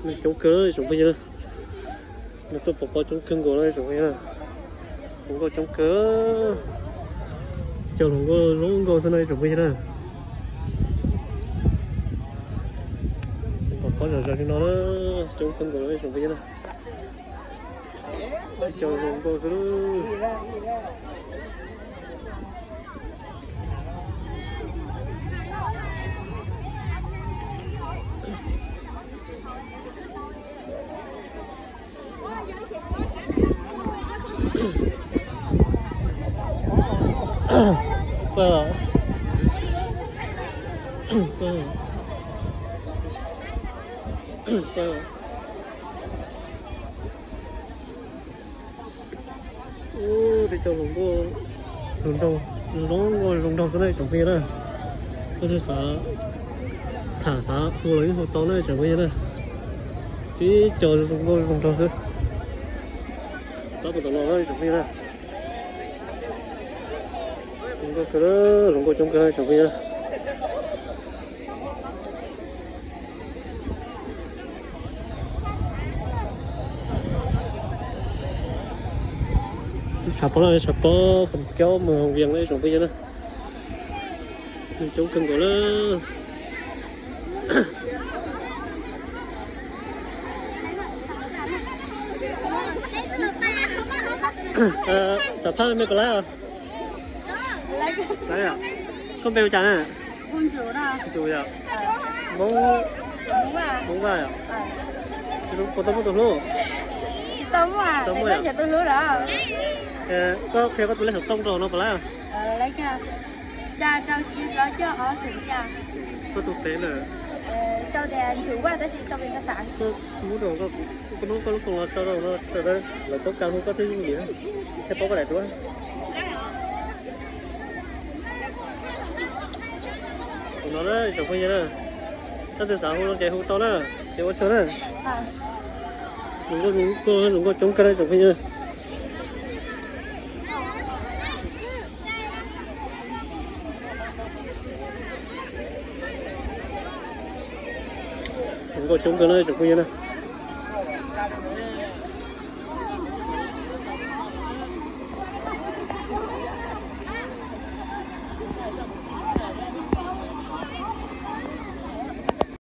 Neeg coob kawg tsoom phooj ywg na. Neeg tuaj pov pob coob kawg nkaus na tsoom phooj ywg na. Hluas nkauj coob kawg. Cov hluas nkauj zoo nkauj xwb na tsoom phooj ywg na. Pov pob zom zaws li no na, coob kawg nkaus na tsoom phooj ywg na. Cov hluas nkauj xwb. Ub, tib co hluas nkauj hluas nraug, hluas nkauj zoo nraug xwb na tsoom phooj ywg na. Koj twb xav tham xav hu los yeej hu tau na tsoom phooj ywg na. Tib co hluas nkauj zoo nraug xwb. Tab tom no na tsoom phooj ywg na. Hluas nkauj kawg, hluas nkauj coob kawg tsoom phooj ywg. Tshav pob no tshav pob Pham Kaub mus Vias na tsoom phooj ywg na. Neeg coob kawg nkaus na. Tam phab me puas laib os? Koj npe hu cas na? Ntsus yom? Hmoob, Hmoob Vaj yom? Puas tau muaj tus hlub? Tau muaj yom? Koj qhia koj tus lej xov tooj rau no puas laib os? Koj tus pem na? Koj muab rau koj, koj hnub koj lub xov tooj los tso rau no, lawv paub kawg hu koj thiaj yooj yim, thiaj paub koj daim duab. Tus no na tsoom phooj ywg na, koj twg xav hu no ces hu tau na, ces ua tsaug na. Hluas nkauj, hluas nkauj coob kawg na tsoom phooj ywg. Hluas nkauj coob kawg na tsoom phooj ywg na.